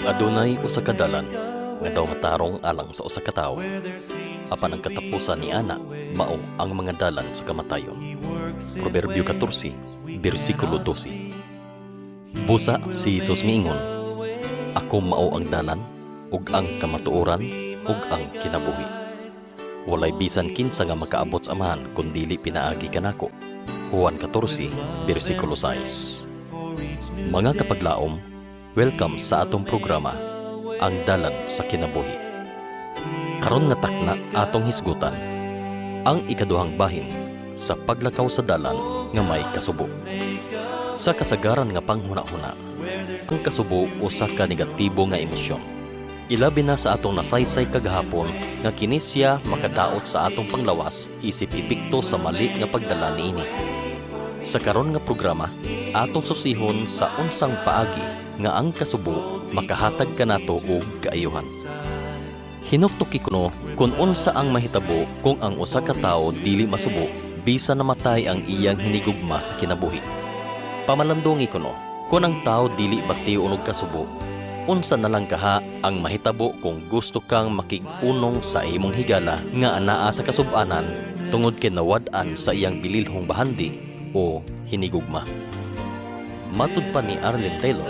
Adunay usa ka dalan nga daw matarong alang sa usa ka tawo. Apan ang katapusan ni ana mao ang mga dalan sa kamatayon. Proverbio 14, bersikulo 12. Busa si Jesus miingon, "Ako mao ang dalan, ug ang kamatuoran, ug ang kinabuhi. Walay bisan kinsa nga makaabot sa Amahan kun dili pinaagi kanako." Juan 14, bersikulo 6. Mga kapaglaom, welcome sa atong programa, Ang Dalan sa Kinabuhi. Karon nga takna, atong hisgutan ang ikaduhang bahin sa paglakaw sa dalan nga may kasubo. Sa kasagaran nga panghuna-huna, ang kasubo usa ka negatibo nga emosyon. Ilabi na sa atong nasaysay kagahapon nga kini siya makadaot sa atong panglawas isip epekto sa mali nga pagdala niini. Sa karon nga programa, atong susihon sa unsang paagi nga ang kasubo makahatag kanato og kaayuhan. Hinuktuki kuno kung unsa ang mahitabo kung ang usa ka tawo dili masubo bisan namatay ang iyang hinigugma sa kinabuhi. Pamalandungi kuno kung ang tawo dili bation og kasubo, unsa na lang kaha ang mahitabo kung gusto kang makig-unong sa imong higala nga anaa sa kasubanan tungod kay nawad-an sa iyang bililhong bahandi o hinigugma? Matud pa ni Arlene Taylor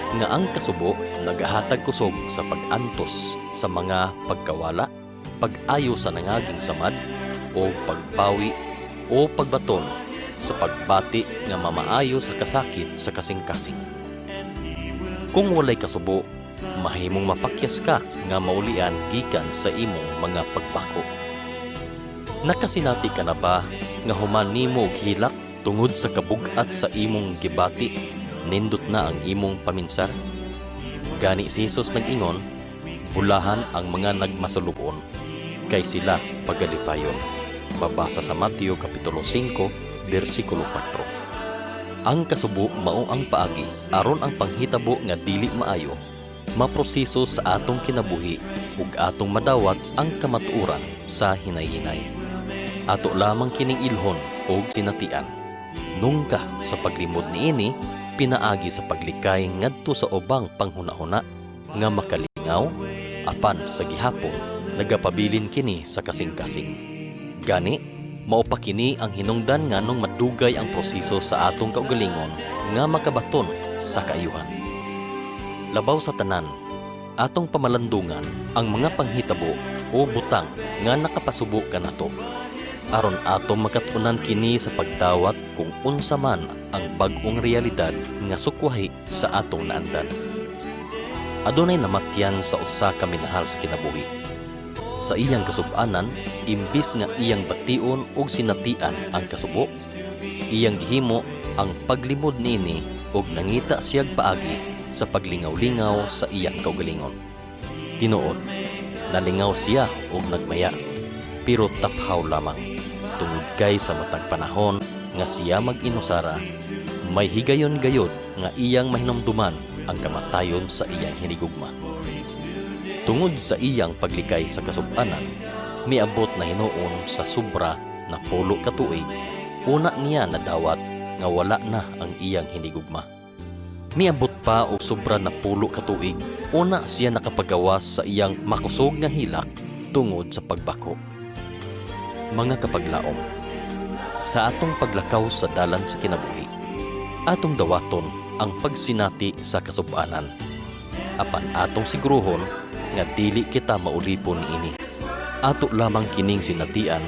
nga ang kasubo nagahatag kusog sa pag-antos sa mga pagkawala, pag-ayo sa nangaging samad, o pagbawi o pagbaton sa pagbati nga mamaayo sa kasakit sa kasing-kasing. Kung walay kasubo, mahimong mapakyas ka nga maulian gikan sa imong mga pagbako. Nakasinati ka na ba nga human nimo og hilak tungod sa kabug-at sa imong gibati, nindot na ang imong paminsar? Gani si Jesus nag-ingon, "Bulahan ang mga nagmasulubon, kay sila pagalipayon." Mabasa sa Mateo Kapitulo 5, versikulo 4. Ang kasubo mao ang paagi aron ang panghitabo nga dili maayo maproseso sa atong kinabuhi ug atong madawat ang kamatuoran sa hinay-hinay. Ato lamang kining ilhon og sinatian. Nungka sa paglimod niini pinaagi sa paglikay ngadto sa ubang panghunahuna nga makalingaw, apan sa gihapon nagapabilin kini sa kasing-kasing. Gani mao pa kini ang hinungdan nganong madugay ang proseso sa atong kaugalingon nga makabaton sa kaayuhan. Labaw sa tanan, atong pamalandungan ang mga panghitabo o butang nga nakapasubo kanato aron atong makatunan kini sa pagdawat kung unsa man ang bag-ong realidad nga sukwahi sa atong naandan. Adunay namatyan sa usa ka minahal sa kinabuhi. Sa iyang kasubanan, imbis nga iyang bation og sinatian ang kasubo, iyang gihimo ang paglimod niini ug nangita siyag paagi sa paglingaw-lingaw sa iyang kaugalingon. Tinuod, nalingaw siya ug nagmaya, pero taphaw lamang. Tungod kay sa matag panahon nga siya mag-inusara, may higayon gayod nga iyang mahinumduman ang kamatayon sa iyang hinigugma. Tungod sa iyang paglikay sa kasubanan, miabot na hinuon sa sobra na 10 ka tuig, una niya nadawat nga wala na ang iyang hinigugma. Miabot pa og sobra na 10 ka tuig, una siya nakapagawas sa iyang makusog nga hilak tungod sa pagbako. Mga kapaglaom, sa atong paglakaw sa dalan sa kinabuhi, atong dawaton ang pagsinati sa kasubanan. Apan atong siguruhon nga dili kita maulipon niini. Ato lamang kining sinatian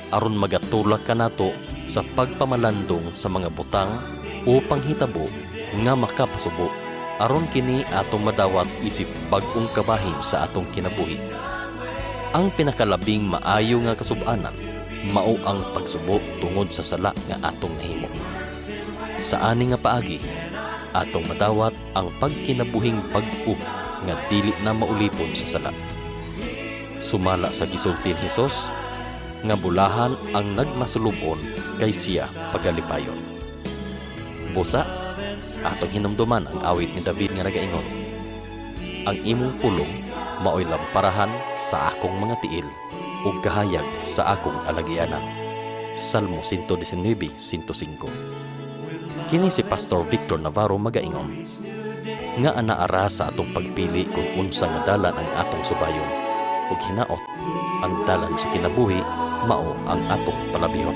aron magatulak kanato sa pagpamalandong sa mga butang o panghitabo nga makapasubo aron kini atong madawat isip bag-ong kabahin sa atong kinabuhi. Ang pinakalabing maayo nga kasubanan mao ang pagsubo tungod sa sala nga atong nahimo. Sa ani nga paagi, atong madawat ang pagkinabuhing bag-o nga dili na maulipon sa sala. Sumala sa gisulti ni Hesus nga bulahan ang nagmasulubon kay siya pagalipayon. Busa, atong hinumduman ang awit ni David nga nagaingon, "Ang imong pulong maoy lamparahan sa akong mga tiil ug kahayag sa akong alagianan." Salmo 119, 105. Kini si Pastor Victor Navarro magaingon. Nga anaa ra sa atong pagpili kung unsa nga dalan ang atong subayon. Ug hinaot ang dalan sa kinabuhi mao ang atong palabihon.